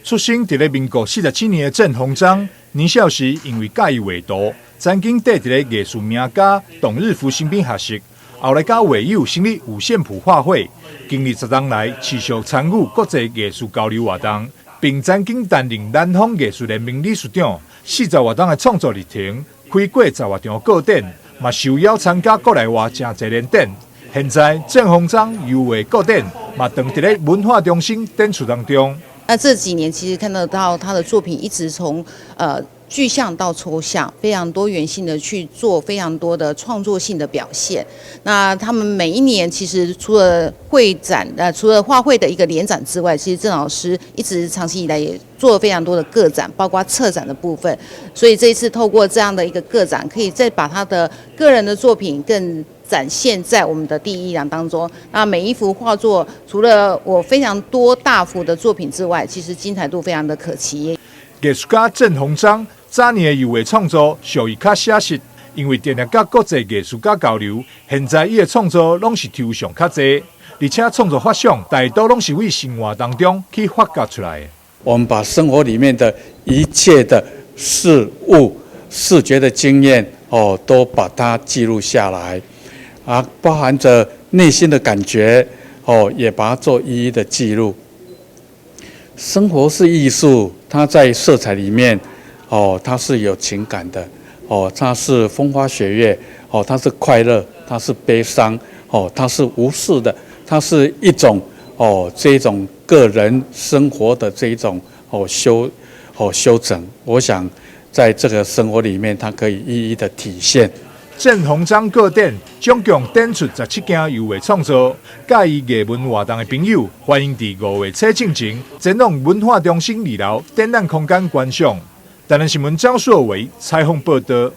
出生佇咧民國47年的鄭鴻章，年少時因為佮意畫圖，曾經綴佇咧藝術名家董日福身邊學習，後來佮畫友成立五線譜畫會，經歷十冬來持續參與國際藝術交流活動，並曾經擔任南方藝術聯盟理事長。40外冬的創作歷程，開過10外場個展，嘛受邀參加國內外誠濟聯展。現在鄭鴻章油畫個展嘛，藏佇咧文化中心展出當中。那這幾年其實看得到他的作品一直從具象到抽象，非常多元性的去做非常多的創作性的表現。那他們每一年其實除了會展，除了畫會的一個聯展之外，其實鄭老師一直長期以來也做了非常多的個展，包括策展的部分。所以這一次透過這樣的一個個展，可以再把他的個人的作品更展現在我們的第一藝廊當中。那每一幅畫作，除了我非常多大幅的作品之外，其實精彩度非常的可期。藝術家鄭鴻章早年的油畫創作屬於較寫實，因為定定佮國際藝術家交流，現在伊的創作攏是抽象較濟，而且創作發想大多攏是為生活當中去發掘出來的。我們把生活裡面的一切的事物、視覺的經驗哦，都把它記錄下來。啊，包含着內心的感覺，哦，也把它做一一的記錄。生活是藝術，它在色彩裡面，哦，它是有情感的，哦，它是風花雪月，哦，它是快樂，它是悲傷，哦，它是無事的，它是一種，哦，這種個人生活的這一種，哦，修整。我想，在這個生活裡面，它可以一一的體現。鄭鴻章個展總共展出17件油畫創作，佮意藝文活動的朋友，歡迎佇5月初進前前往文化中心二樓展覽空間觀賞。台南新聞張碩偉採訪報道。